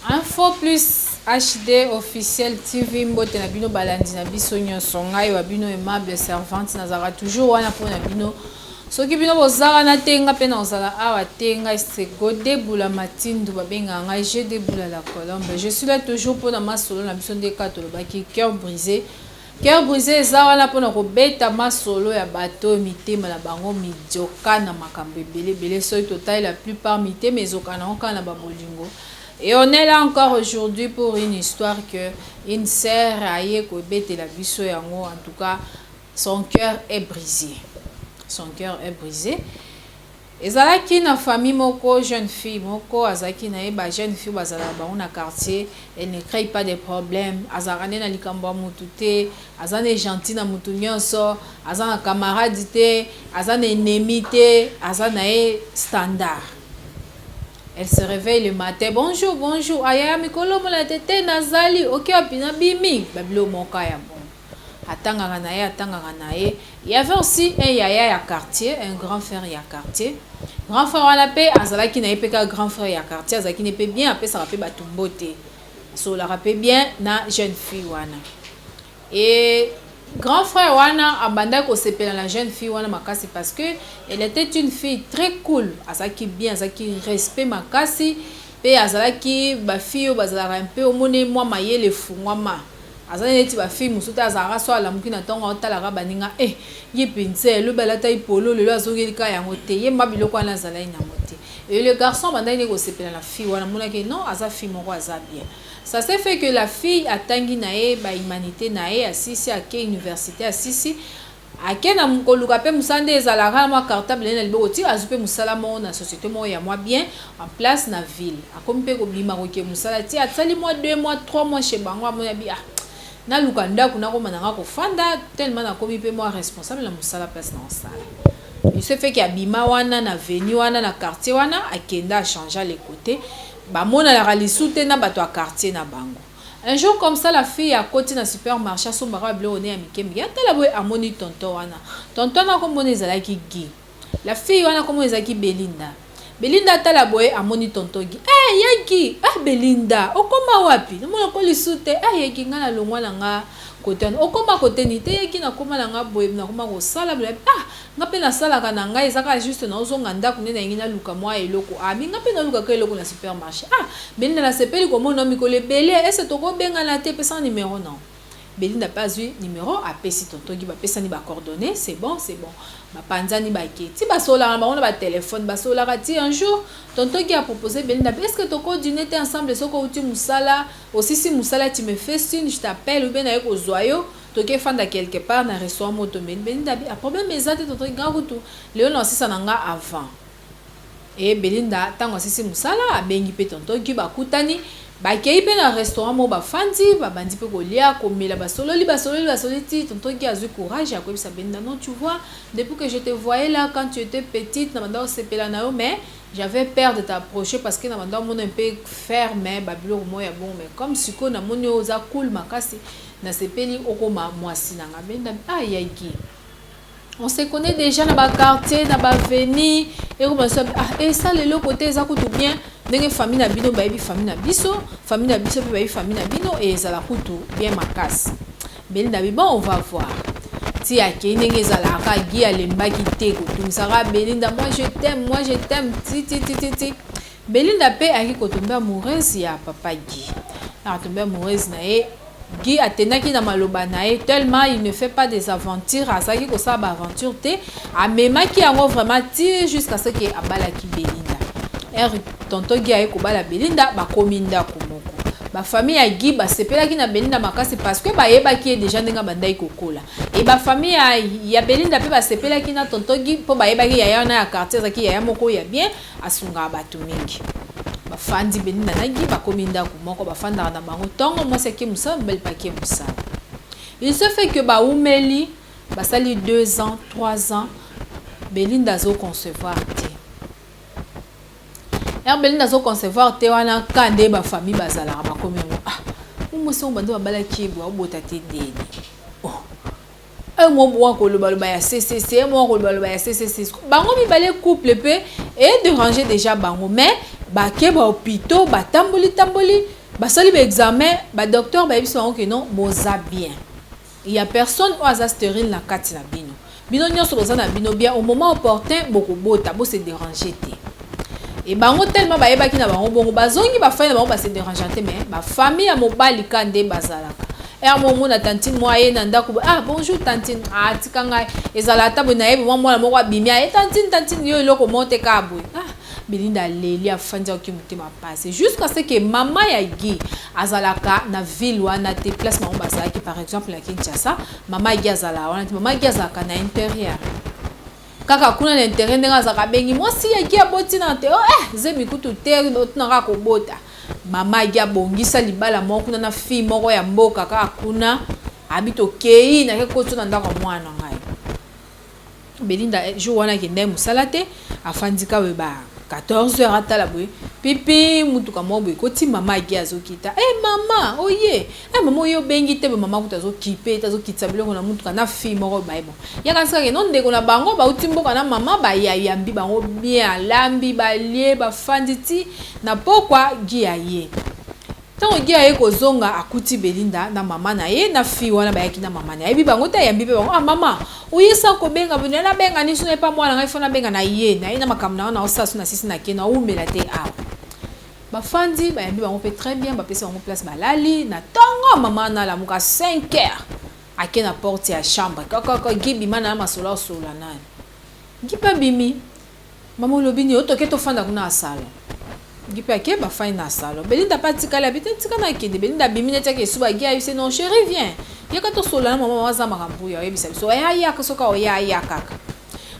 Info Plus HD officiel TV, mbote na bino balandi na biso nyonso. Ngai wa bino aimable servante, nazalaka toujours wana mpo na bino. Soki bino boza wana te, nga mpe nazala awa te. Ngai c'est Godé Bula Matindu, babengaka ngai GD Bula la Colombe. Je suis là toujours mpona masolo na biso. Nde kaka tolobaki cœur brisé, cœur brisé eza wana mpona kobeta masolo ya bato oyo mitema na bango midioka na makambo ebele ebele. Soki totali, la plupart mitema ezoka nango kaka na babolingo. Et on est là encore aujourd'hui pour une histoire que une sœur aye kobetela biso yango. En tout cas, son cœur est brisé. Son cœur est brisé. Ezalaki na famille moko, jeune fille moko azalaki na ye. Ba jeune fille bazalaka bango na quartier, elle ne crée pas de problème, azalaka nde na likambo ya motu te, aza ne gentil na motu nyonso, aza na camarade te, aza na ennemi te, aza na ye standard. Elle se réveille le matin: "Bonjour, bonjour, ayaya mikolo mona te te, nazali oki wapi, nabimi babilo moko ya bon." Atangaka na ye, atangaka na ye. Il y avait aussi un yaya ya quartier, un grand frère ya quartier. Grand frère wana mpe azalaki na ye mpe kaka grand frère ya quartier, azalaki ne mpe bien, apesaka mpe bato mbote, asololaka mpe bien na jeune fille wana. Et grand frère wana abandaki kosepela na jeune fille wana makasi parce que elle était une fille très cool, azalaki bien, azalaki respect makasi mpe azalaki bafille oyo bazalaka mpe omoni mwa mayele efungwama, aza neti bafille mosusu te. Azalaka so alamuki na ntongo, aotalaka baninga e ye mpenza elobi alataki polo, lelo azongeli kaka yango te. Ye ma biloko wana azalaki nango te. Et le garçon abandaki nde kosepela na fille wana, amonaki non, aza fille moko aza bien. Ça s'est fait que la fille atangi na ye bahumanité na ye, asisi, ake université, asisi, ake na koluka mpe mosala. Nde ezalaka na mwa cartable na liboko ti azwi mpe mosala moko na société moko ya mwa bien en place na ville. Akomi mpe kobima, koke mosala ti asali mwa 2 mois, 3 mois chez bango. Amoni abi: "Ah, naluka ndako, nakoma nanga kofanda, tellement nakomi mpe mwa responsable na mosala place na osala." Il se fait que abima wana na avenue wana, na quartier wana, akenda, achange le côté, bamonanaka lisu te na bato ya quartier na bango. Un jour comme ça, la fille akoti na supermarché, asombaka biloko ne ya mike mike. Atala boye, amoni tonton wana. Tonton wana komona ezalaki Guy. La fille wana komona ezalaki Belinda. Belinda atala boye, amoni tonton Guy. Eh, ya Guy! Ah, Belinda, okoma wapi? Namona ko lisu te. Ah, yaki nga na longwa na nga kote wana. Okoma kote ni te? Yaki nakoma na nga boye, nakoma kosala boye. Ah, nga mpe nasalaka na ngai, eza kaka juste naozonga ndako nde nayengi naluka mwa eloko. Ah, mi nga mpe nalukaka eloko na supermarché. Ah, Belinda, nasepeli komona mikolo ebele, ese tokobengana te? Epesanga numéro. Non, Belinda mpe azwi numéro, apesi tonton Guy, bapesani bacoordonnées. C'est bon, c'est bon. Bapanzani, bake ti basololaka na bango na batelefone, basololaka ti un jour tonton Guy apropose Belinda: "Est ce que tokodîner te ensemble? Soki outi mosala, osisi mosala, tu me fais signe, je t'appelle ou bien naye kozwa yo, tokefanda quelque part na restaurant moto." Belinda abi: "A problème eza te, tonton Guy, nga kutu lelo na osisa na nga avant." E Belinda, ntango asisi mosala, abengi mpe tonton Guy, bakutani, bakei mpe na restaurant moko, bafandi, babandi mpe kolia, komela, basololi, basololi, basololi ti tonton Guy azwi courage ya koyebisa Belinda: "Non, tu vois, depuis que je te voyais là quand tu étais petite, na banda osepela na yo, mais j'avais peur de t'approcher parce que na banda omona un peu ferme, babiloko moko ya bon. Mais comme sikoyo namoni oyo oza cool makasi, nasepeli okoma mwasi na nga." Belinda: "Ah, ya Guy, on se connaît déjà na baquartier, na baavenue." Ekoma so: "Ah, esala eloko te, eza kutu bien ndenge famille na bino bayebi famille na biso, famille na biso mpe bayebi famille na bino e, ezala kutu bien makasi." Belinda bi: "Bon, on va voir." Ti akei, ndenge ezalaka, Guy alembaki te kotungisaka Belinda: "Moi je t'aime, moi je t'aime." Ti ti ti ti ti Belinda mpe ayaki kotomber amoureuse ya papa Guy. Akotomber amoureuse na ye. Guy atendaki na maloba na ye, tellement il ne fait pas des aventures, azalaki kosala baaventure te. Amemaki yango vraiment ti jusqu'à ce que abalaki Belinda. Ere tonton Guy aye kobala Belinda, bakomi ndako moko. Bafamille ya Guy basepelaki na Belinda makasi parce que bayebaki ye déjà ndenge abandaki kokola. E bafamille ya Belinda mpe basepelaki na tonton Guy mpo bayebaki yaya wana ya quartier azalaki yaya moko ya bien, asungaka bato mingi. Bafandi, Belinda na Guy bakomi ndako moko, bafandaka na bango. Ntongo mwasi ake mosala, mobali mpe ake mosala. Il se fait que baumeli, basali 2 ans, 3 ans, Belinda azoconcevoir te. Ere Belinda azoconcevoir te wana, ka nde bafamille bazalaka, bakomi yango: "Ah, mwasi oyo bando babalaki ye boye, aobota te ndeni?" Oh, mwa mwa kolobaloba ya ccc, mwa kolobaloba ya ccc. Bango mibale, couple mpe edéranger déjà bango, mais bake bahôpitaux, batamboli tamboli. Basali ba examen, ba docteur bayebisi bango que non, boza bien, il y a personne oyo aza stérile na kati na bino. Bino nyonso boza na bino bien, au moment opportun bokobota, bose déranger te. E bango tellement bayebaki na bango bongo, bazongi, bafai na bango, base déranger te. Mais bafamille ya mobali ka nde bazalaka ere mo omona tantine moko aye na ndako: "Ah, bonjour tantine." "Ah, tika ngai." Ezala ata boye, nayebi mwa mwana moko abimi, aye: "Tantine, tantine." Yo eloko moko te, kaka boye. Ah, Belinda aleli, afandi, akoki motema pasi, jusqu'à ce que mama ya Guy azalaka na ville wana te, place bango bazalaki, par exemple na Kinshasa. Mama ya Guy azalaka wana te, mama ya Guy azalaka na intérieur kaka kuna na intérieur. Ndenge azalaka, abengi mwasi ya Guy, aboti na te. Oh, eh, zemi kutu te, otuna kaka kobota. Mama ya Guy abongisa libala moko kuna na fille moko ya mboka kaka kuna. Abi tokei, nake koti na ndako ya mwana na ngai Belinda. Jour wana akende mosala te, afandi ka boye. Ba 14 heures, atala boye pipi, mutuka moko boye ekoti, mama ya Guy azokita. "E mama oye, e mama oye, obengi te." Boye mama kuta azokipe te, azokitisa biloko na mutuka na fille moko baye. Bon, yaka sikake no ndeko na bango bauti mboka na mama, bayayambi bango bien, alambi, balie, bafandi ti na pokwa. Guy aye. Ntango Guy aye kozonga, akuti Belinda na mama na ye na fille wana bayaki na mama na ye. Ayebi bango te, ayambi mpe bango. "Ah mama, oyesa kobenga bino?" "Nabenga niso na epa mwana ngai, fo nabenga na ye na ye na makambo na nga na osala so na sisi na ke naumela te awa." Bafandi, bayambi bango mpe très bien, bapesi bango place, balali. Na ntongo, mama nalamuka 5 heures, ake na porte ya chambre kakaka: "Guy, bima na masolo osolola nani." Guy mpe abimi. "Mama, olobi nini?" "Otoke tofanda kuna na salon." Guy mpe ake, bafandi na salon. Belinda mpe atikali, abi te, tika na akende. Belinda abimi neti ake esuba. Guy ayebisi: "Non chéri, viens, yaka tosolola na mama. Mama aza makambo oyo ayebisa biso, oya ayaka soki oya aya kaka."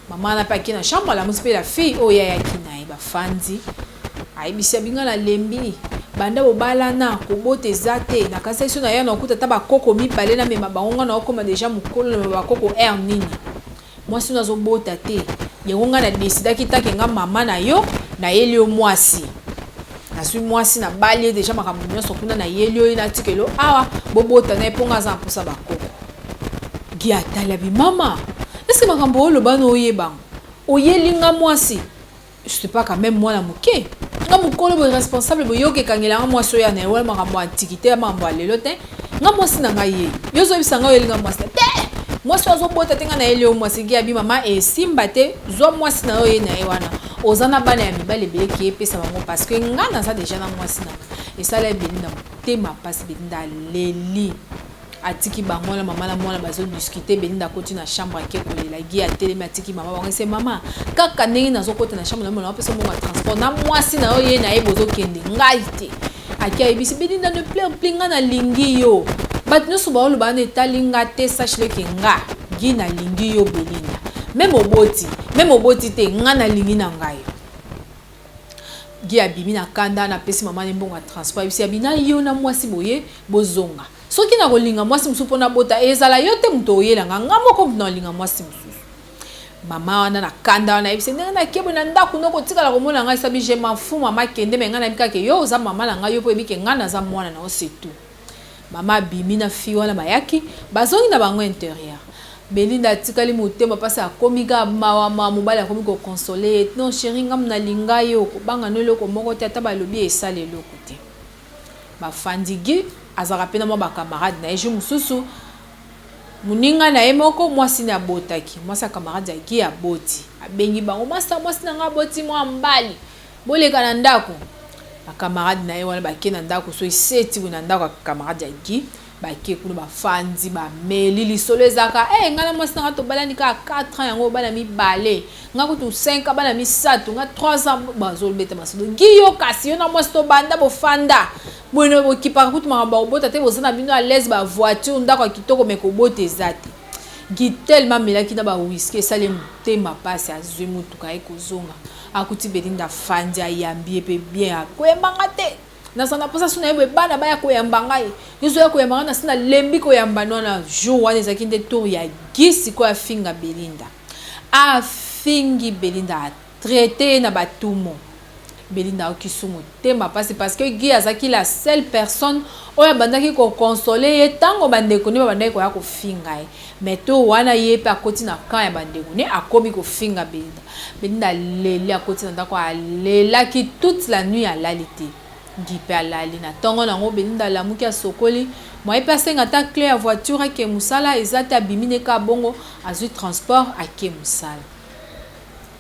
Mama wana mpe ake na chambre, alamusi mpe la fille oyo ayaki na ye, bafandi. Ayebisi: "Abinga nalembi, banda bobalana kobota eza te. Nakasi so na ya nakuta ata bakoko mibale, namema bango. Nga naokóma déjà mokolo, namema bakoko aire nini? Mwasi oyo azobota te. Yango ngai nadesidaki take nga mama na yo, nayeli yo mwasi, nazwi mwasi, nabali ye déjà, makambo nyonso kuna, nayeli oyo, natikelo awa, bobota na ye, mpo nga aza na mposa bakoko." Guy atali, abi: "Mama, est-ce makambo oyo oloba na oyebango? Oyeli nga mwasi, je sais pas quand même, mwana moke, nga mokolo boye, responsable boye, yoka ekangelanga mwasi oyo na ye wana. Makambo ya antiquité ya makambo ya lelo te. Nga mwasi na ngai ye, yo ozoyebisa ngai oyeli nga mwasi te, mwasi oyo azobota te, nga nayeli yo mwasi." Guy abi: "Mama, esimba te, zwa mwasi na yo ye na ye wana. Oza na bana ya mibali ebele, ki epesa bango, parce que nga naza déjà na mwasi na nga." Esala ebeli na motema mpasi. Belinda aleli, atiki bango wana, mama na mwana bazodiscuter. Belinda akoti na chambre, ake kolela. Guy atelemi, atiki mama bango, ese: "Mama, kaka ndenge nazokota na chambre na mona, apesa mbongo ya transport na mwasi na yo ye na ye, bozokende, ngai te." Aki ayebisi Belinda: "Ne pleure plus, nga nalingi yo. Bato nyonso baoloba wana etali nga te. Sache le que nga Guy nalingi yo Belinda, même oboti, même oboti te, nga nalingi na ngai." Guy abimi na kanda, napesi mama ne mbongo ya transport, ayebisi abi na yo na mwasi boye bozonga. Soki nakolinga mwasi mosusu mpona bota, ezala yo te moto oyelanga, nga moko moto nakolinga mwasi mosusu. Mama wana na kanda wana ayebisi: "Ndenge nakebwe na ndako no, kotikala komona ngai." Sabi: "Je m'en fous mama, kende. Mais ngai nayebi kaka yo oza mama na ngai, yo mpo oyebi ke ngai naza mwana na yo, c'est tout." Mama abimi na fille wana, bayaki, bazongi na bango intérieur. Belinda atikali motema mpasi, akomi kaka mawa mawa. Mobali akomi koconsoler ye: "Non chéri, ngamu nalinga yo, kobanga no eloko moko te, ata balobi esala eloko te." Bafandi. Guy azalaka mpe na mwa bacamarade na ye. Jour mosusu, moninga na ye moko, mwasi ne abotaki, mwasi ya camarade ya Guy aboti. Abengi bango: "Mwasi, mwasi na nga aboti mwa mbali, boleka na ndako." Bacamarade na ye wana bake na ndako. So eseti boye na ndako ya camarade ya Guy, bake kuna, bafandi, bameli. Lisolo ezalaka: "E, ngai na mwasi na nga tobalani kaka 4 ans, yango bana mibale, nga kutu 5, bana misato, nga 3 ans." Bazobeta masolo. "Guy, yo kasi, yo na mwasi tobanda bofanda boye, bokipaka kutu makambo ya kobota te, boza na bino à l'aise, bavoiture, ndako ya kitoko, mais kobota eza te." Guy tellement amelaki na bawiski, esali motema mpasi, azwi motuka ye kozonga, akuti Belinda afandi, ayambi ye mpe bien. "Akoyembanga te, naza na mposa so na ye boye, bana baya koyamba ngai, nyonso ya koyamba ngai, nasi nalembi koyamba wana." Jour wana ezalaki nde tour ya Guy sikoyo afinga Belinda. Afingi Belinda, atraiter ye na batumo. Belinda ayoki su motema mpasi, parce que Guy azalaki la seule personne oyo abandaki koconsoler ye ntango bandeko nde babandaki koya kofinga ye. Mais to wana ye mpe akoti na camp ya bandeko ne, akomi kofinga Belinda. Belinda aleli, akoti na ndako, alelaki toute la nuit, alali te. Ngi mpe alali. Na ntongo nango Belinda alamuki, asokoli, moye mpe asenga ata clé ya voiture ake mosala eza te. Abimi ne kaka bongo, azwi transport, ake mosala,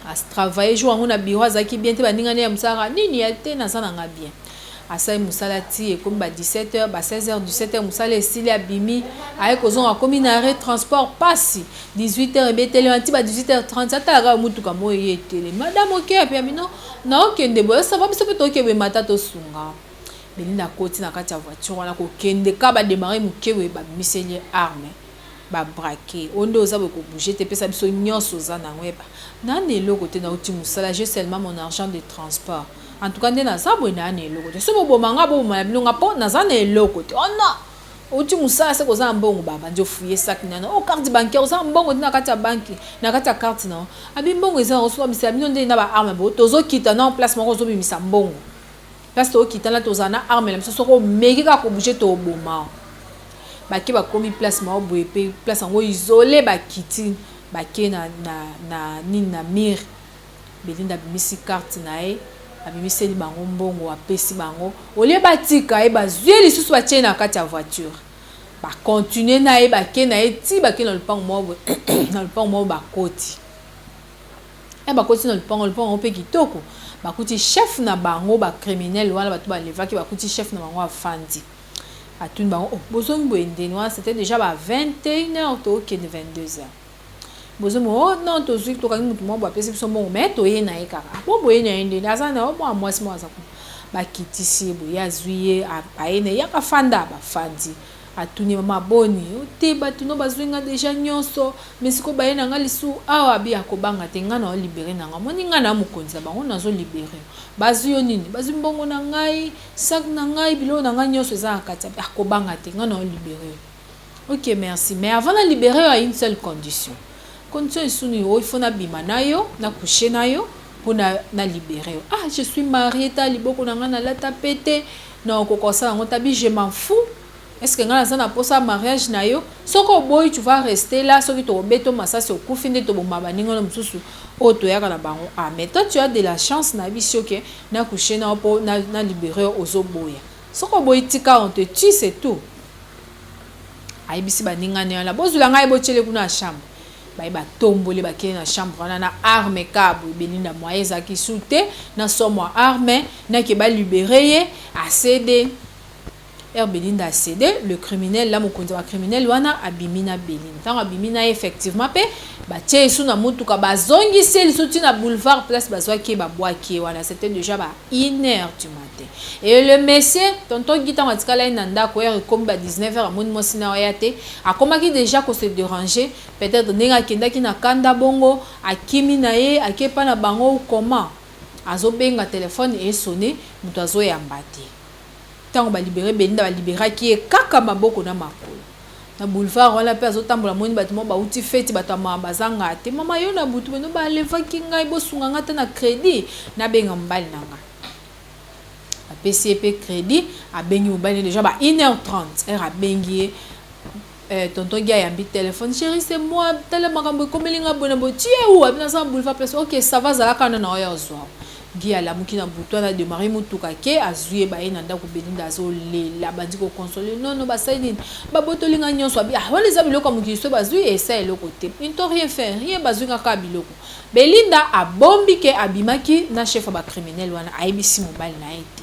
atravaille. Jour yango na bureau azalaki bien te. Baningani ya mosala nini ya te, naza nanga bien. Asali mosala ti ekomi ba 17 heures, ba 16 heures, 17 heures, mosala esili, abimi, aye kozonga, akomi na arrêt transport pasi 18 heures ebeteli wana ti ba 18 heures 30. Atalaka motuka moyo ye etelemi. "Madame, oke?" Api abino naokende boye, osava biso mpe tookende boye, mata tosunga. Belinda akoti na kati ya voiture wana, kokende ka badémarrer moke boye, babimiseli ye arme, babraquer. Oyo nde oza boye, kobouger te, epesa biso nyonso oza nango. Yeba nani eloko te, nauti mosala, j'ai seulement mon argent de transport. En tout cas nde naza boye, naa na eloko te. So boboma nga, boboma na bino nga, mpo naza na eloko te. Oh non, outi mosala, se koza na mbongo. Babandi ofouiller sac nano o carte bancaire, oza na mbongo te na kati ya banque, na kati ya carte na abi mbongo eza nango. Soki babisela bino nde na baarme bo, tozokita na place moko, ozobimisa mbongo. Place tokokita na tozala na arme na biso, soki omeki kaka kobouger, toboma. Bake, bakomi place moko boye mpe place yango isolé. Bakiti, bake na nini, na mire. Belinda abimisi carte na ye, abimiseli bango mbongo, apesi bango. Olie batika ye, bazwi ye lisusu, batie na kati ya voiture, bacontinuer na ye, bake na ye ti bake na lopango moko boye. Na lopango moko bakoti e bakoti na lopango, lopango yango mpe kitoko. Bakuti chef na bango, bacriminel wana, bato balevaki. Bakuti chef na bango afandi, atuni bango: "Oh, bozongi boye ndeni?" Wana c'était déjà ba 21 heures, tookende 22 heures. Bozongi? "Oh non, tozwi, tokangi motu moko boye, apesi biso mbongo, mais toye na ye kaka bo boye na ye ndeni aza na mwa mwasi moko aza kuna." Bakitisi ye boye, azwi ye, aye na ye, yaka fanda. Bafandi, atuni: "Mama, boni te? Bato no bazwi nga déjà nyonso, mais sikoyo baye na nga lisu awa." Abi: "Akobanga te, nga na olibérer na nga. Moni nga na mokonzi na bango, nazolibérer. Bazwi yo nini?" "Bazwi mbongo na ngai, sac na ngai, biloko na ngai nyonso eza na kati." Abi: "Akobanga te, nga na olibérer yo." "Ok, merci, mais avant na libérer yo, à une seule condition." "Condition esuni?" "Oyo il faut nabima na yo, nacoucher na yo mpo na libérer yo." "Ah, je suis marié, ta liboko na ngai nalata pe te, na okoka kosala yango." "Tabi, je m'en fous. Est ce que ngai naza na mposa mariage na yo? Soki oboyi, tu vas rester là. Soki tokobeta masasi, okufi nde toboma baninga na mosusu oyo toyaka na bango. Ah, mais toi, tu as de la chance. Nayebi si oke nacoucher na yo mpo na libérer yo, ozoboya. Soki oboyi, tika, on te tue, c'est tout." Ayebisi baninga ne wana: "Bozwila ngai, botiele kuna na chambre." Baye, batomboli, bakei na chambre wana na arme kaka boye. Belinda moye ezalaki su te na somo ya arme, nake balibérer ye, acéder. Ere Belinda acéder, le criminel la, mokonzi ya bacriminel wana, abimi na Belinda. Ntango abimi na ye, effectivement mpe batie esu na motuka, bazongisi ye lisusu ntina boulevard place bazwaki ye, babwaki ye wana. C'était déjà ba 1 heure du matin. Et le monsieur tonton Gi, ntango atikala ye na ndako, heure ekomi ba 19 heures, amoni mwasi na oya te. Akomaki déjà kose déranger, peut-être ndenge akendaki na kanda bongo, akimi na ye, akepa na bango. Comment azobenga telefone, esonner, moto azoyamba te. Ntango balibérer Belinda, balibéraki ye kaka maboko na makolo. Na boulevard wana mpe azotambola, moni bato moko bauti feti, bato ya mama bazanga te. "Mama, yo na butu beno balevaki ngai, bosunga ngai te na crédit, nabenga mobali na ngai." Apesi ye mpe crédit, abengi mobali déjà ba 1 heure 30. Heure abengi ye, tonton Gi ayambi téléphone: "Chéri, c'est moi, tala makambo ekomeli nga boye na boye. Tu es où?" "Abi naza na boulevard place." "Ok, ça va, zalaka wana na oyo ozwa." Gi alamuki na butu wana, démarrer motuka ke azwi ye, baye na ndako. Belinda azolela, bandi koconsoler: "Nono, basali nini? Babotoli nga nyonso." Abi: "Ah, wana eza biloko ya mokili, so bazwi esa eloko te, ils n'ont rien fait, rien, bazwi kaka biloko." Belinda abombi ke abimaki na chef ya bacriminel wana, ayebisi mobali na ye te.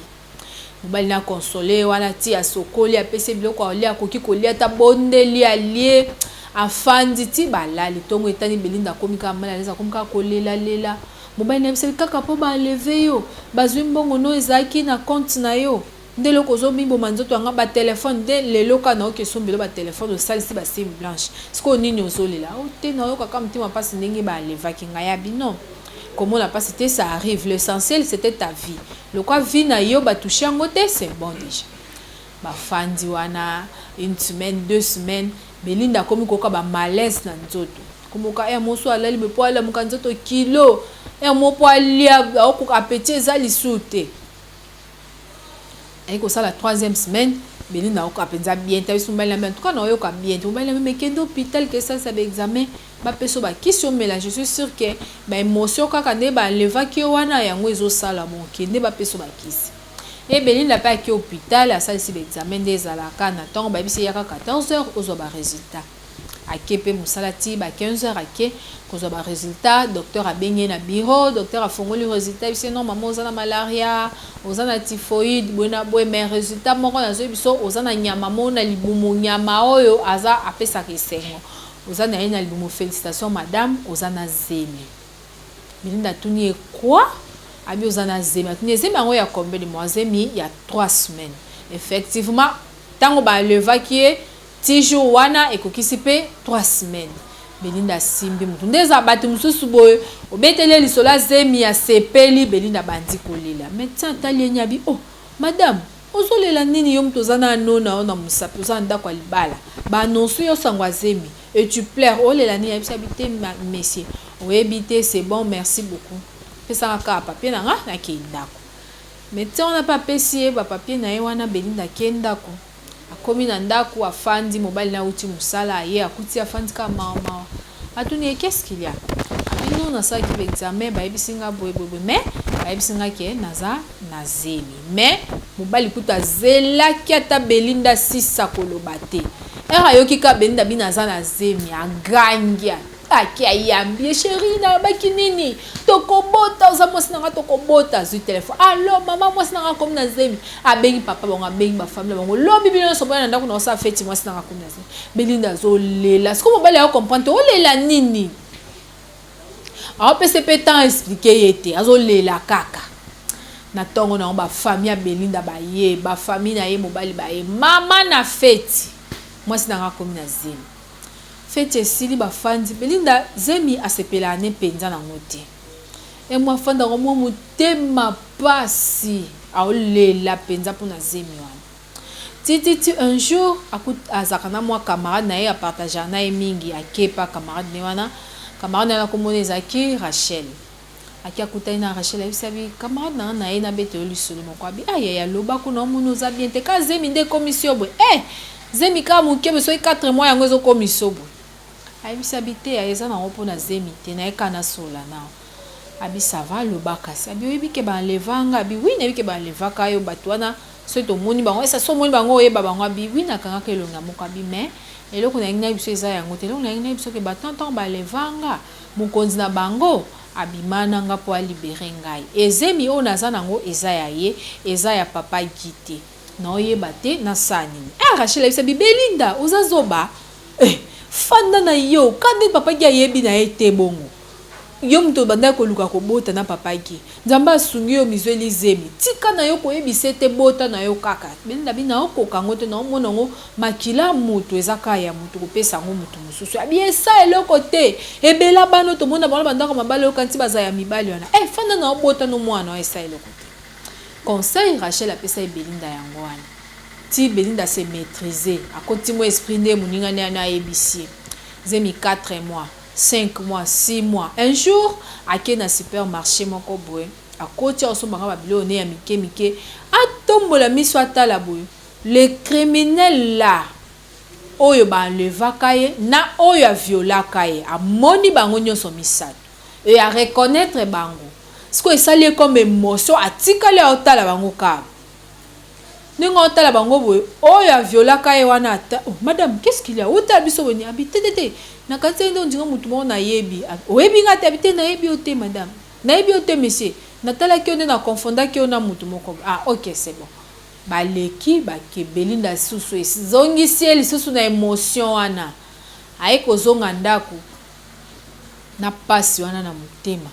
Mobali na consoler wana ti asokoli, apesi biloko alia, akoki kolia ata bondeli, alie, afandi ti balali. Ntongo etani, Belinda akomi kaka mal à l'aise, akomi kaka kolelalela. Mobali na yebisaki kaka mpo balever yo, bazwi mbongo no ezalaki na compte na yo, nde eloko ozomiboma nzoto yanga. Batelefone nde lelo kaka nayoki esombelo batelefone, osalisi basim blanche. Sikoyo nini ozolela o te? Nayokaka motema mpasi ndenge balevaki ngai." Ya bino komona mpasi te, ça arrive. L'essentiel, c'était ta vie. Lokwa vie na yo batoucher yango te, c'est bon déjà. Bafandi wana une semaine, 2 semaines. Belinda akomi koyoka bamalaise na nzoto, komoka ere moso alali boye mpo alamuka, nzoto kilo, ere mo mpo alia, aokoka, appétit eza lisusu te. Ayi kosala troisième semaine, Belinda ayoka mpenza bien te. Biso mobali na mbe: "En tout cas naoyoka bien te." Mobali na mbe: "Mekende hôpital, ke esalisa baexamen, bapesa bakisi omela. Je suis sûr ke baémotion kaka nde balevaki yo wana, yango ezosala. Mo okende, bapesa bakisi." E Belinda mpe ake hôpital, asalisi baexamen nde ezalaka na ntongo, bayebisi ye yaka 14 heures ozwa baresultat. Ake mpe mosala ti ba 15 heures, ake kozwa baresultat. Docteur abengi ye na bureau, docteur afongoli résultat, ebisi: "Non mama, oza na malaria, oza na typhoïde, boye na boye, mais résultat moko nazoyebi biso, oza na nyama moko na libumu, nyama oyo aza apesaka esengo, oza na ye na libumu. Félicitation madame, oza na zemi." Belinda atuni ye: "Quoi?" Abi: "Oza na zemi." Atuni: "Zemi yango ya combien de mois?" "Zemi ya 3 semaines." Effectivement, ntango balevaki ye ti jour wana, ekokisi mpe 3 semaines. Belinda asimbi motu nde eza bato mosusu boye, obeteli ye lisolo ya zemi, asepeli. Belinda bandi kolela. Médecin atali ye, abi: "Oh madame, ozolela nini? Yo moto oza na ano na yo na mosapi, oza na ndako ya libala, baannonce yo sango ya zemi et tu pleures, olela nini?" Ayebisi abi: "Te monsieur, oyebi te, c'est bon, merci beaucoup, pesaka kaka papier na nga, nakei ndako." Médecin wana mpe apesi ye bapapier na ye wana. Belinda akei ndako. Akomi na ndako, afandi. Mobali na auti mosala, aye, akuti afandi kaka mawa mawa. Atuni ye: "Qu'est-ce qu'il y a?" Abi: "Non, nasalaki baexamen, bayebisi nga boye boye boye, mais bayebisi nga ke naza na zemi." Mais mobali kutu azelaki ata Belinda sisa koloba te. Ere ayoki ka Belinda bino aza na zemi, agangi, ake ayambi ye: "Chéri, nayobaki nini? Tokobota, oza mwasi na nga, tokobota." Azwi telefone: "Allo mama, mwasi na nga akomi na zemi." Abengi papa bango, abengi bafamille bango: "Lobi bino nyonso boya na ndako na osala feti, mwasi na nga akomi na zemi." Belinda azolela. Siko mobali ayo comprendre te, olela nini? Aopesa mpe temps expliquer ye te, azolela kaka. Na ntongo nango, bafamille ya Belinda baye, bafamille na ye mobali baye: "Mama, na feti, mwasi na nga akomi na zemi." Feti esili, bafandi. Belinda zemi asepelaka ne mpenza nango te. Emo afandaka mwa motema pasi, aolela mpenza mpona zemi wana. Tititi un jour azalaka na mwa camarade na ye, apartageaka na ye mingi. Akepa camarade ne wana, camarade na ye nakomona ezalaki Rachel. Aki akutani na Rachel, ayebisi abi: "Camarade na nga, na ye nabeta yo lisolo moko." Abi: "Ayaya, aloba kuna, omoni oza bien te, ka zemi nde ekomisi yo boye. E zemi kaka moke boye, soki 4 mois yango ezokomisi yo boye." Ayebisi abi: "Te, eza nango mpona zemi te, nayeka nasola nao." Abi: "Ça va, aloba kasi." Abi: "Oyebi ke baenlevanga?" Abi: "Oui, nayebi ke baenlevaka yo. Bato wana, soki tomoni bango esa, so omoni bango, oyeba bango." Abi: "Oui, nakangaka elongi ya moko." Abi: "Mais eloko nayengi na biso eza yango te. Eloko nayengi na biso ke batonton balevanga, mokonzi na bango abima nanga mpo alibérer ngai. Ezemi oyo naza nango eza ya ye, eza ya papa Gi te. Naoyeba te nasala nini." Eh, Rachel ayebisa bi: "Belinda, oza zoba. Eh, fanda na yo ka nde papa Gi ayebi na ye te. Bongo yo moto obandaki koluka kobota na papa Gi, Nzambe asungi yo, mizweli zemi. Tika na yo koyebisa ete bota na yo kaka." Belinda bi: "Naokoka yango te, naomona yango makila moto eza kaka ya moto, kopesa yango moto mosusu." Abi: "Esa eloko te, ebela bana tomona bango bandako mabali oyo kanti baza ya mibali wana. E fanda na obota no mwana oyo, esa eloko te." Conseil Rachel apesa ye Belinda yango wana. Ti Belinda se maîtriser, akoti mo esprit nde moninga nde wana ayebisi ye. Zemi 4 mois, 5 mois, 6 mois. Un jour ake na supermarché moko boye, akoti, asombaka babiloko ne ya mike mike. Atombola miso, atala boye, le criminel là oyo baenlevaka ye na oyo aviolaka ye, amoni bango nyonso misato e areconnaître bango. Sikoyo esali ye comme émotion, atikali aotala bango kaka ndenge aotala bango boye. Oyo aviolaka ye wana ata: "Oh, madame, qu'est-ce qu'il y a? Otala biso boye?" Abi: "Te, te, te, na kati nde ondinga motu moko nayebi. Oyebi nga te?" Abi: "Te, nayebi yo te madame, nayebi yo te monsieur, natalaki yo nde nakonfondaki yo na motu moko." "Ah ok, c'est bon." Baleki bakebeli nda susu, ezongisi ye lisusu na émotion wana. Aye kozonga ndako na pasi wana na motema,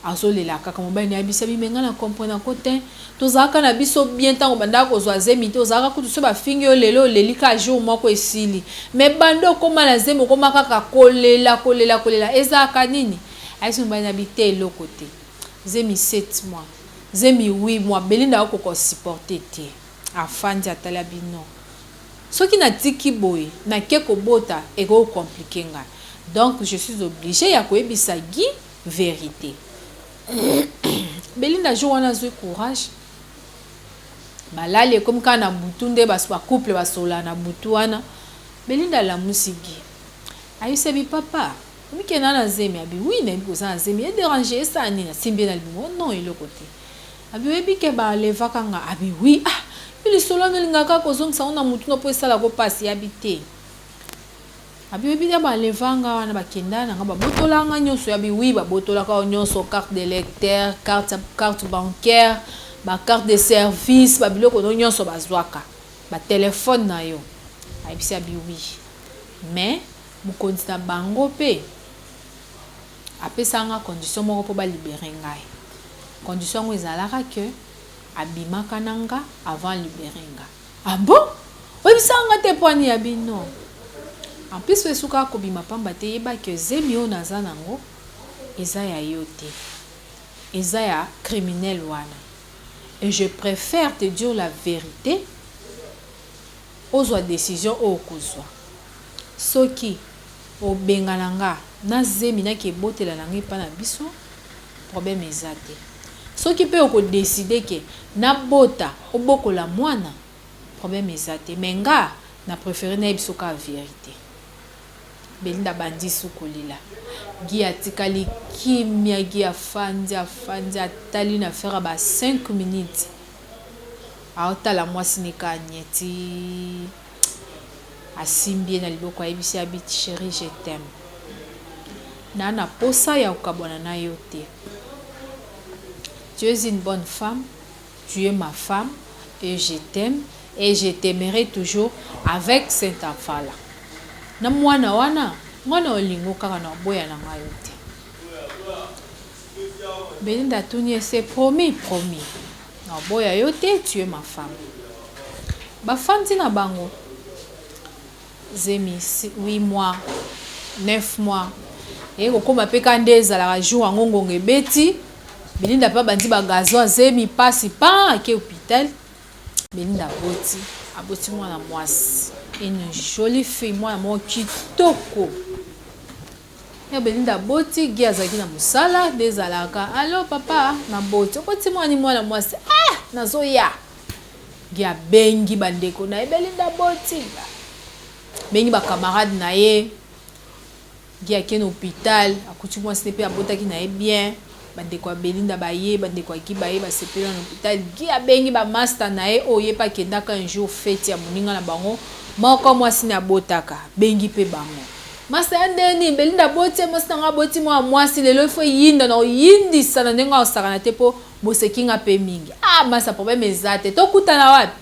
azolela kaka. Mobali nayebisa: "Bimenga na comprendre ko te. Tozalaka na biso bien ntango bandaka kozwa zemi te. Ozalaka kutu so bafingi yo lelo, oleli ka jour moko, esili. Mais banda okóma na zemi, okóma kaka kolela, kolela, kolela. Ezalaka nini?" Ayebisi mobali na bi: "Te, eloko te." Zemi 7 mois, zemi 8 mois, Belinda akokoka supporter te. Afandi, atali bino: "Soki natiki boye, nake kobota, ekocompliquer ngai. Donc je suis obligé ya koyebisa Gi vérité." Belinda jour wana azwi courage, balali. Ekomi kaka na butu nde bacouple basola na butu wana. Belinda alamusi Gi, ayebisabi: "Papa, omikenda na zemi?" Abi: "Oui, nayebi koza na zemi. Edéranger, esala nini?" Asimbi ye na libumu: "Non, eloko te." Abi oyebi ke ba enlevaka nga? Abi oui. Ah, yo lisolo wana olingaka kaka kozongisa yango na mutu no po esala ko pasi? Abi te. Abi oyebi te ba enleva nga wana bakenda na nga babotola nga nyonso? Abi oui, babotolaka yo nyonso, carte d'électeur, carte, carte bancaire, ba carte de service, ba biloko no nyonso bazwaka, ba telefone na yo. Ayebisi abi oui. Mais mokonzi na bango pe apesaka nga condition moko po ba liberer ngai. Condition yango ezalaka que abimaka na nga avant a liberer nga. Ah bon? Oyebisaka nga te po ani? Abi non. En plus oyo esukaka kobima pamba te, yeba que zemi oyo naza nango eza ya yo te. Eza ya criminel wana. Et je prefère te dire la verite ozwa decision oyo okozwa. Soki obengana nga na zemi nake botela na nga epa na biso, problème eza te. Soki pe oko decider ke na bota obokola mwana, problème eza te. Mais nga na prefere nayebiso kaka verite. Belinda abandi su kolela. Guy atikali kimia, Guy afandi afandi atali na affaire ya ba 5 minutes. Aotala mwasi ne kaka nye ti asimbi ye na liboko ayebisi ye abi cherie je t'aime. Na na posa ya kokabwana na yo te. Tu es une bonne femme, tu es ma femme et je t'aime et je t'aimerai toujours avec cet enfant là. Na mwana wana, nga na olingo kaka na oboya na nga yo te. Belinda atuni ye c'est promis, promis. Na oboya yo te, tu es ma femme. Bafandi na bango zemi 8 mois, 9 mois. Eye kokoma pe ka nde ezalaka jour yango ngonga ebeti. Belinda pe abandi ba gazo azemi pasi pa ake hôpital. Belinda aboti, aboti mwana mwasi. Une jolie fille, mwana moko kitoko. Ya Belinda aboti, Guy azalaki na mosala, nde ezalaka allo papa, naboti. Oboti mwana ni mwana mwasi? Ah, nazoya. Guy abengi bandeko na ye, Belinda aboti. Bengi ba camarade na ye. Guy ake na hôpital, akuti mwasi ne pe abotaki na ye bien. Bandeko ya Belinda baye, bandeko ya Guy baye, basepeli na hôpital. Guy abengi ba master na ye oyo ye pe akendaka un jour feti ya moninga na bango moko mwasi ne abotaka, bengi pe bango. Masta ya ndenge nini Belinda aboti ye mwasi na nga aboti mwana mwasi lelo il faut eyinda na oyindisa na ndenge osakana te po boseki nga pe mingi ah masta problème eza te tokutana wapi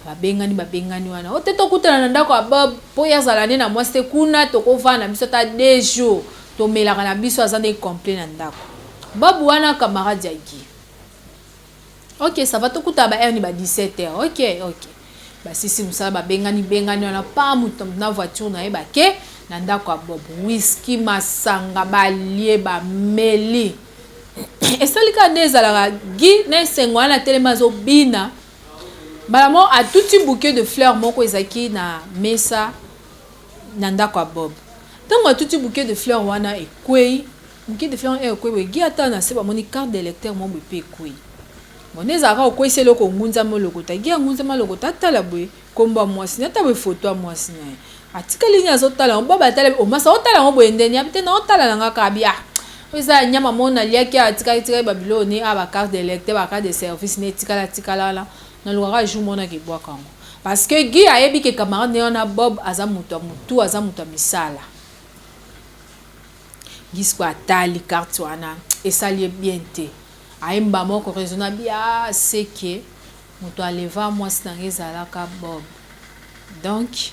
babengani babengani wana o te tokutana na ndako ya Bob po ye azala nde na mwasi te kuna tokovanda na biso ata 2 jours tomelaka na biso aza nde complet na ndako Bob wana camarade ya Guy. Ok ça va tokutana ba heure ni ba 17 heures. Ok ok. Basisi mosala babengani bengani wana pa moto na voiture na ye bake na ndako ya Bob. Whisky masanga balie bameli. Esali kaka nde ezalaka Guy na esengo wana atelemi azobina. Mbala moko atuti bouquet de fleurs moko ezalaki na mesa na ndako ya Bob. Ntango atuti bouquet de fleurs wana ekwei. Bouquet de fleurs oyo ekweyi boye, Guy atala na se bamoni carte d'electeur moko boye pe ekweyi. Bon nde ezalaka okweyisi eloko ongunzami olokota, Guy angunzami alokota atala boye kombo ya mwasi naye, atala boye photo ya mwasi naye. Atikali nini azotala yango, Bob atala oh masta otala yango boye ndeni? Abi te naotala na nga kaka, abi ah oyo eza ya nyama moko naliaki awa atikali tikali ba biloko ne awa ba carte d'electeur, ba carte de service ne etikala tikala wana, nalukaka jour moko nakebwaka yango. Parce que Guy ayebi ke camarade naye wana Bob aza moto ya mutu, aza moto ya misala. Guy sikoyo atali carte wana esali ye bien te aye mbala moko ko raisonner abi ah ce que moto aleva mwasi na nga ezalaka Bob donc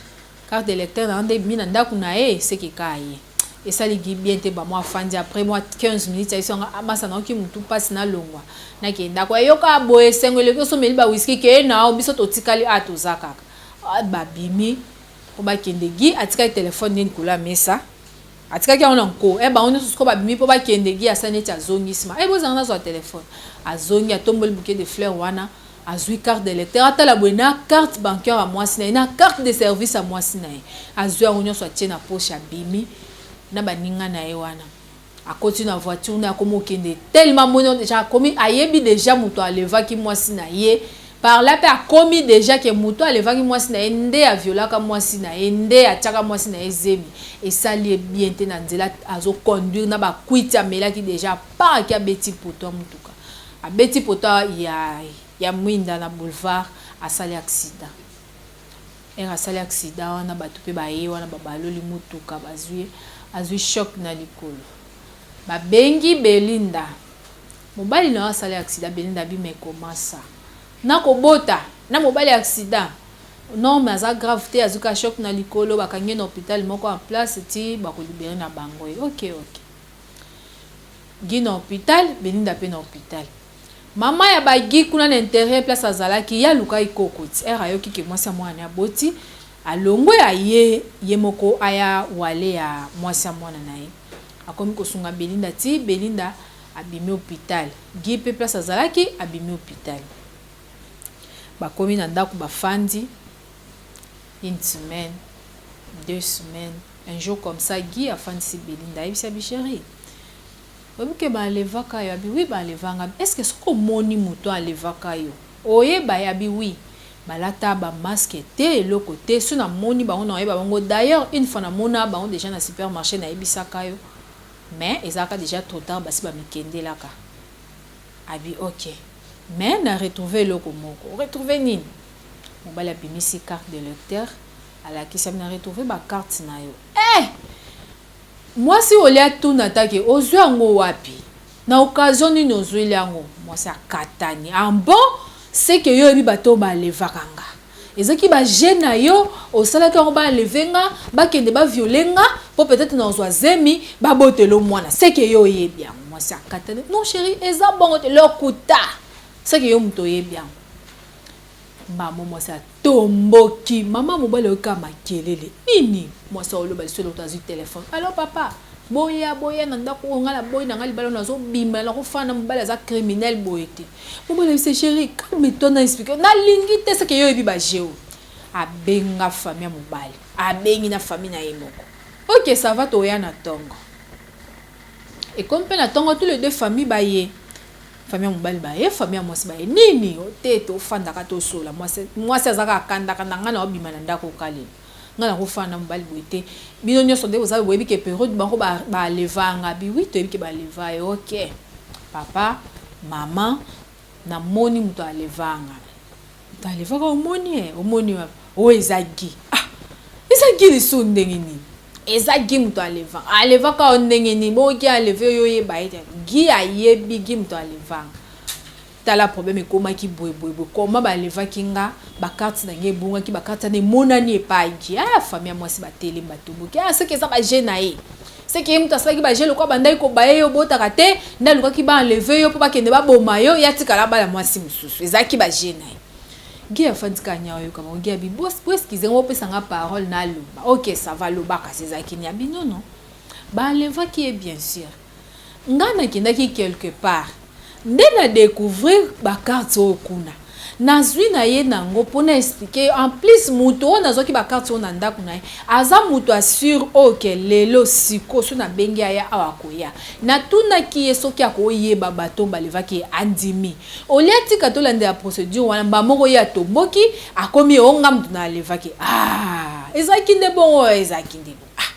carte d'electeur na nga nde ebimi na ndaku na ye ce que kaka ye esali Guy bien te ba mwa afandi après mwa 15 minutes ayebisi nga ah masa nayoki mutu pasi nalongwa nakende ndako ayoka boye esengo eleki osomeli ba whisky keye nao biso totikali ah toza kaka ah, babimi po bakende Guy atikali telefone nde likolo ya mesa Atikaki yango na nko. Eh bango nionso sikoyo babimi po bakende, Guy asali neti azongi sima. Eh bozela nga nazua telephone. Azongi atomboli bouquet de fleurs wana, azui carte d'electeur, atala boye na carte bancaire ya mwasi na ye, na carte de service ya mwasi na ye. Azui yango nionso atie na poche abimi na baninga na ye wana. Akoti na voiture naye akomi kokende tellement amoni yango dejà akomi ayebi dejà mutu alevaki mwasi na ye par là pe akomi dejà ke mutu alevaki mwasi na ye nde a violaka mwasi na ye nde atiaka mwasi na ye zemi esali ye bien te na nzela azo conduire na ba kwiti amelaki dejà paraki abeti poto ya mutuka. Abeti poto ya mwinda na boulevard, asali accident. Ere asali accident wana, bato mpe baye wana, babaloli motuka, bazwi, azwi choc na likolo. Babengi Belinda: "Mobali na yo asali accident." Belinda abi: "Mais comment ça, nakobota na mobali accident?" "Non, mais aza grave te, azwi ka choc na likolo, bakangi ye na hôpital moko en place ti bakolibérer na bango ye." Ok, Gi na hôpital, Belinda mpe na hôpital. Mama ya bagi kuna na intérieur, place azalaki, ye alukaki koko ti ere ayoki ke mwasi ya mwana aboti, alongwe, aye ye moko, aya wale ya mwasi ya mwana na ye, akomi kosunga Belinda ti Belinda abimi hôpital. Gi mpe place azalaki, abimi hôpital, bakomi na ndako, bafandi une semaine, 2 semaines. Un jour comme ça, Gi afandisi Belinda, ayebisi abi: "Chéri, oyebi ke baalevaka yo?" Abi: "Oui, baalevanga." Est ce que soki omoni moto alevaka yo, oyeba ye? Abi: "Oui, balata bamasques te, eloko te. So namoni bango, na oyeba bango. D'ailleurs, une fois namona bango déjà na supermarché, nayebisaka yo, mais ezalaka déjà trop tard, basi bamikendelaka." Abi: "Ok, mais na retrouve eloko moko." "Retrouve nini?" Mobali abimisi carte de lecteur, alakisi, abi: "Na retrouve bacarte na yo." Eh, mwasi olia tuna take: "Ozwi yango wapi? Na occasion nini ozwili yango?" Mwasi akatani: "En bon, c'est que yo oyebi bato oyo balevaka nga. Ezalaki baje na yo, osalaki yango, baleve nga, bakende baviole nga mpo peut-être nazwa zemi, babotela mwana. C'est que yo oyebi yango." Mwasi akatani: "Non chéri, eza bongo te, lokuta, c'est que yo moto oyebi yango." Mama mwasi atomboki. Mama mobali oyoka makelele nini? Mwasi oloba liso eloko, azwi telefone: "Allo papa, boya, boya na ndako oyo, ngai naboyi na ngai libala, nazobima, nakofana, mobali aza criminel boye te." Mobali ayebisa: "Chéri, calme toi, na explique, nalingi te, c'est que yo oyebi baje oyo." Abenga famille ya mobali, abengi na famille na ye moko: "Ok, ça va, toya na ntongo." Ekomi mpe na ntongo, tous les deux famille baye, famille ya mobali baye, famille ya mwasi baye. Nini te, tofandaka, tosola. Mwasi azaka akandaka na ngai, na obima na ndako, okalela ngai, nakofanda mobali boye te. Bino nyonso nde boza, boyebi ke période bango balevanga bi? Oui, toyebi ke baleva ye. Ok papa, mama, namoni moto alevanga, moto alevaka, omoni ye? Omoni wapi? Oyo eza Gi. Ah, eza Gi lisusu ndenge nini? Eza Gi moto alevanga. Alevaka yo ndenge nini? Boki aleve oyo, oyeba ye te. Gi ayebi, Gi moto alevanga. Tala, problème ekomaki boye boye boye, koma balevaki nga, bacarte na ngai ebongaki, bacarte wana emonani epai Gi. Ah, famille ya mwasi batelemi, batomboki: "Ah, c'est que eza baje na ye, c'est que ye moto asalaki baje, lokwa bandaki kobaye yo, obotaka te, nde alukaki baenlever yo mpo bakende baboma yo, ya tikala bala mwasi mosusu, ezalaki baje na ye." Gi afandi kaka nya, oyoka bango. Gi abi: "Boexcuser nga, bopesanga parole, naloba." "Ok, ça va, loba." Kasi ezalaki ni? Abi: "Nono, baalevaki ye, bien sûr. Nga nakendaki quelque part nde na découvrir bacarte oyo kuna, nazwi na ye nango mpona expliquer. En plus, moto oyo nazwaki bacarte oyo na ndako na ye aza moto assure oyo ke lelo siko so nabengi aya awa, akoya. Natunaki ye soki akoyeba bato balevaki ye, andimi. Olia tika tolandela procédure wana, mbamoko ye atomboki, akomi onga moto na alevaki. Ah, ezalaki nde bongo, ezalaki nde bongo." Ah,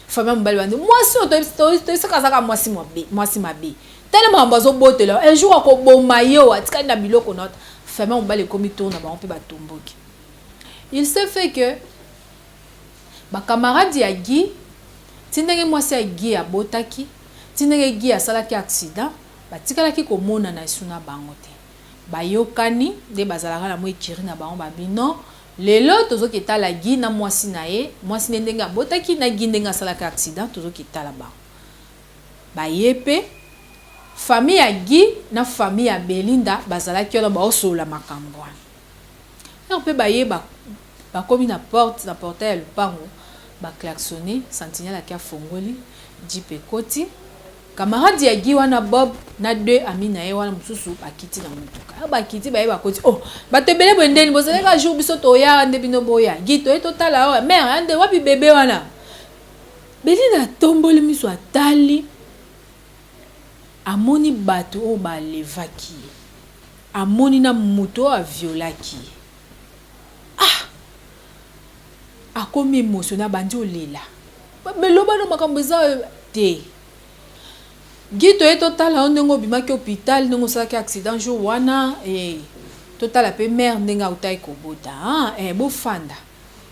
famille mobali bandi: "Mwasi oyo toyebisaka azaka mwasi mabe, mwasi mabe, tala makambo azobotela, un jour akoboma yo, atikali na biloko na." Famille mobali ekomi tour na bango mpe batomboki. Il se fait que bacamarade ya Guy, ti ndenge mwasi ya Guy abotaki, ti ndenge Guy asalaki accident, batikalaki komonana esu na bango te. Bayokani nde bazalaka na mwa ekiri na bango, babi: "Non, lelo tozoki etala Guy na mwasi na ye, mwasi nde ndenge abotaki, na Guy ndenge asalaki accident, tozoki etala bango." Baye mpe, famille ya Guy na famille ya Belinda bazalaki wana, baosolola makambo wana. Ere mpe baye, bakomi na porte, na portail ya lopango, baklaxonner, sentinelle aki afongoli, jeep ekoti, camarade ya Guy wana Bob na deux ami na ye wana mosusu bakiti na motuka, bakiti, baye, bakoti. Oh, bato ebele boye ndeni? Bozalaka jour biso toya nde bino boya? Guy, toye totala oyo mare ande wapi bebe wana. Belinda atomboli miso, atali, amoni bato oyo balevaki ye, amoni na moto oyo aviolaki ye. Ah, akomi émotionné, abandi olela. Meloba no makambo eza te. Guy toye totala yo ndenge obimaki hopital, ndenge osalaki accident jour wana eh, totala pe mère ndenge awutaki kobota ah, eh, bofanda.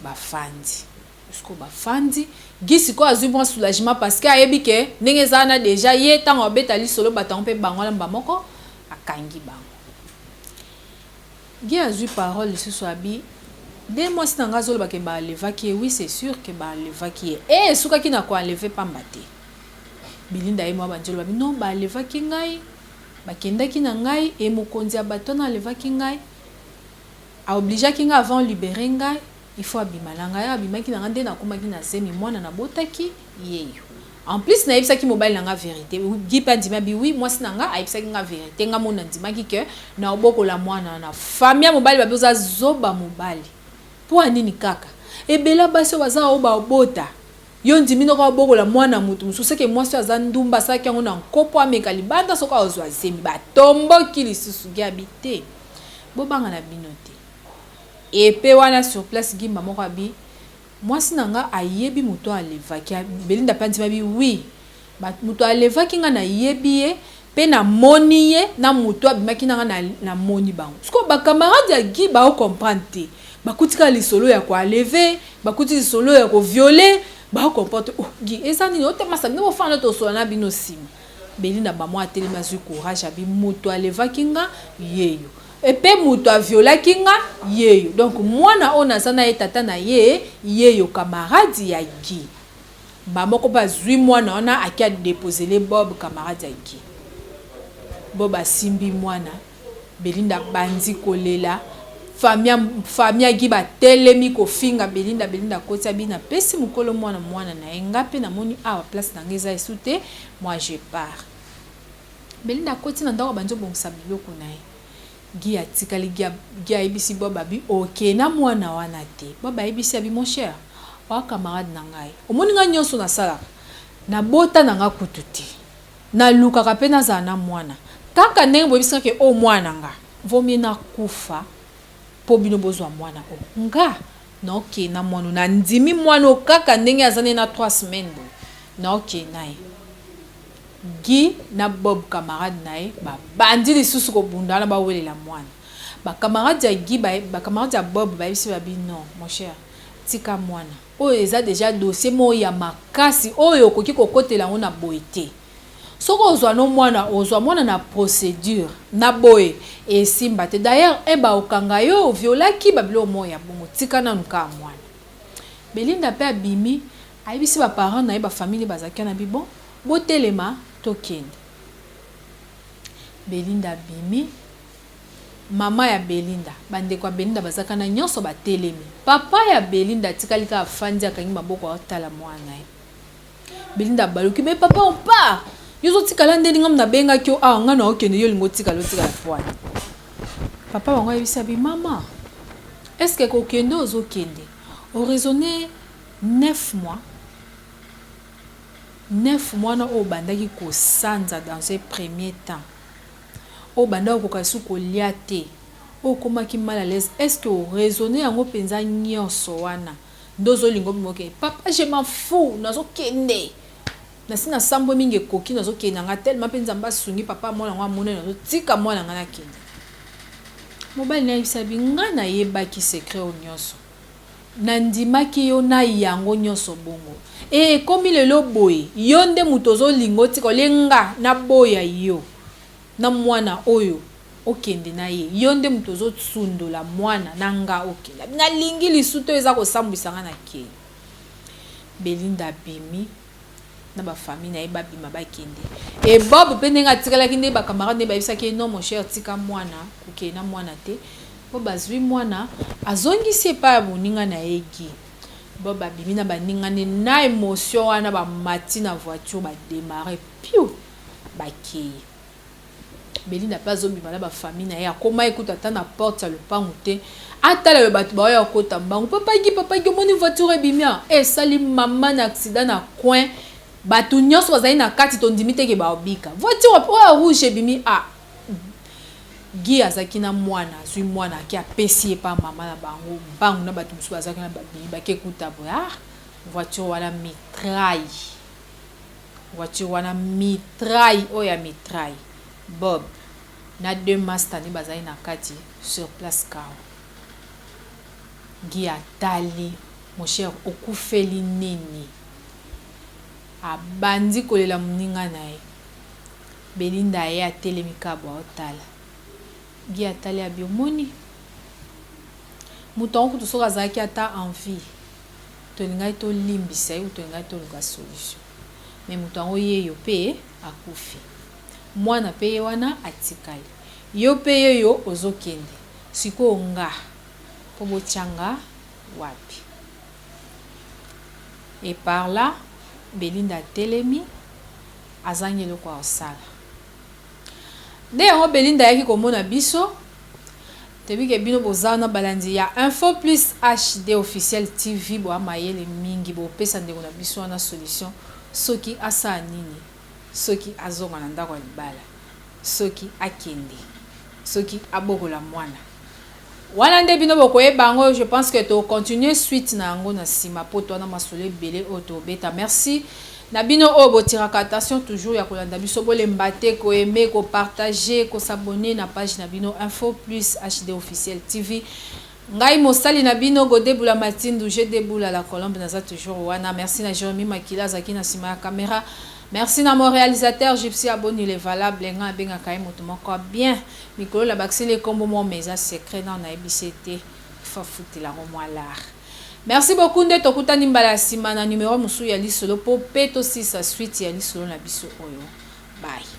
Bafandi. Sikoyo bafandi, Guy sikoyo azwi mwa soulagement parce que ayebi ke ndenge eza wana dejà ye tango abeta lisolo bato yango pe bango wana mbala moko akangi bango. Guy azwi parole lisusu abi nde mwasi na nga azoloba ke ba enlevaki ye, oui c'est sur ke ba enlevaki ye et esukaki na ko enlever pamba te. Belinda ye moko abandi oloba abi non ba enlevaki ngai, bakendaki na ngai et mokonzi ya bato wana enlevaki ngai, a obligeaki ngai avant libere ngai il faut abima na ngai, abimaki na ngai nde nakomaki na zemi mwana nabotaki yeyo. En plus nayebisaki mobali na nga verite, Guy pe andimi abi oui mwasi na nga ayebisaki nga verite, nga moko nandimaki que nakobokola mwana wana. Famille ya mobali babi oza zoba mobali pua nini kaka ebele ya basi oyo baza oyo babota yo ondimi noko abokola mwana mutu mosusu seke mwasi oyo aza ndumba asalaki yango na nko po ameka libanda soki akozwa zemi. Batomboki lisusu Guy abi te bobanga na bino te epe wana sur place Guy mba moko abi Mwasi na nga ayebi mutu oyo alevaki Belinda pe andimi abi oui mutu alevaki nga na yebi ye pe na moni ye na mutu abimaki na nga na moni bango sikoyo ba camarade ya Guy bao comprendre te bakuti kaka lisolo ya ko aleve bakuti lisolo ya ko viole bao comprendre te oh Guy eza nini otemasa bino bofanda tosola na bino sima Belinda bamwa atelemi azui courage abi mutu alevaki nga yeyo Pe mutu a violaki nga yeyo donc mwana oyo naza naye tata naye yeyo camarade ya Guy ba moko pe azui mwana wana ake a deposele Bob camarade ya Guy Bob asimbi mwana Belinda abandi kolela famille ya Guy batelemi kofinga Belinda Belinda akoti abi napesi mukolo mwana mwana naye nga pe namoni awa place nanga eza esu te moi je pars. Belinda akoti na ndaku abandi obongisa biloko na ye. Guy atikali Guy, Guy ayebisi Bob abi oke na mwana wana te. Bob ayebisi abi mon cher oa camarade na ngai omoni ngai nionso nasalaka nabota na nga kutu te nalukaka pe nazala na mwana kaka ndenge boyebisi nga ke oyo mwana na nga vaut mieux nakufa po bino bozwa mwana oyo nga naoke na mwana oyo nandimi mwana oyo kaka ndenge aza nde na 3 semaines boye naoke na ye. Guy na Bob camarade na ye ba bandi lisusu ko bunda wana ba welela mwana. Ba camarades ya Guy ba ba camarades ya Bob ba yebisi ba bi non mon cher tika mwana oyo eza dejà dossier moko ya makasi oyo okoki ko kotela yango na boye te. Soki ozwa no mwana ozwa mwana na procedure na boye esimba te d'ailleurs un ba okanga yo o violaki ba biloko moko ya bongo tika nanu kaka mwana. Belinda pe abimi ayebisi ba parents na ye ba famille ne bazalaki wana bi bon Botelema tokende. Belinda abimi, mama ya Belinda, ba ndeko ya Belinda baza kana nionso batelemi. Papa ya Belinda atikali kaka afandi akangi maboko aotala mwana na ye. Belinda abaluki, mais papa on part! Yo ozotikala nde nini? Nga nabengaki yo awa nga naokende yo olingi otikala otikala pwani. Papa bango ayebisi abi mama, est ce que kokende ozokende o raisonner 9 mois? 9 muana oyo obandaki kosanza dans un premier temps oyo obandaki kokoka lisusu kolia te oyo okomaki mal à l'aise est ce que o raisonner yango penza nionso wana nde ozolinga obima okende papa je m'en fous nazokende nasi nasambwe mingi ekoki nazokende na nga tellement pe nzambe asungi papa mwana yango amonani nazotika mwana nga nakende mobali nayebisa bi nga nayebaki secret oyo nionso Nandimaki yo na yango nionso bongo et ekomi lelo boye yo nde mutu ozo linga otika olie nga na boya yo na muana oyo okende na ye yo nde mutu ozo sundola muana na nga okende na lingi lisu te oyo eza kosambuisa nga na keyi Belinda abimi na ba famille na ye babima bakende et Bob pe ndenge atikalaki nde ba camarade nde bayebisaki ye non mon cher tika mwana kokende na mwana te Bob azui mwana azongisi epai ya moninga na ye Guy Bob abimi na baninga ne na emotion wana bamati na voiture ba demarrer piu bakeyi Belinda pe azobima na ba famille na ye akomaki kutu ata na porte ya lopangu te atala yo batu baoya kokota mbangu papa Guy papa Guy omoni voiture ebimi awa esali mama na accident na coin batu nyonso bazali na kati tondimi te ke baobika voiture oyo ya rouge ebimi ah Guy azalaki na mwana azwi mwana ake apesi ye pa mama na bango mbangu na batu mosusu bazalaki na babimi bake kuta boye ah voiture wana mitraille. Voiture wana mitraille oyo ya mitraille. Bob na deux masta nde bazali na kati sur place kao. Guy atali mon cher okufeli nini? Abandi kolela moninga na ye. Belinda aye atelemi kaka boye aotala. Guy atali abi omoni? Moto yango kutu soki azalaki ata en vie tolingaki tolimbisa ye ou tolingaki toluka solution. Mais moto yango yeyo pe akufi. Mwana pe ye wana atikali. Yo pe yeyo ozo kende. Sikoyo nga po botia nga wapi? Et par là Belinda atelemi azangi eloko ya kosala. Nde yango Belinda ayaki komona biso. Toyebi ke bino boza wana balandi ya Info Plus HD Officiel TV boa mayele mingi bopesa ndeko na biso wana solution soki asala nini soki azonga na ndako ya libala soki akende soki abokola mwana wana nde bino bokoyeba yango. Je pense que to continuer suite na yango na nsima po towana masolo ebele oyo tobeta. Merci na bino oyo botiraka attention toujours ya kolanda biso. Bolemba te koaimer, kopartager, kos'abonner na page na bino Info Plus HD Officiel TV. Ngai mosali na bino Godebula Matindu, je deboula la colombe, naza toujours wana. Merci na Jérémy Makila azalaki na nsima ya caméra. Merci na mon réalisateur Gypsy Aboni le valable. Ngai abengaka ye moto moko bien mikolo na bakiseli ekombo moko mais eza secret nano nayebisi ye te, ifo afutela yango mwa lar. Merci beaucoup. Nde tokutani mbala ya nsima na numero mosusu ya lisolo mpo mpe tosisa suite ya lisolo na biso oyo. Bye.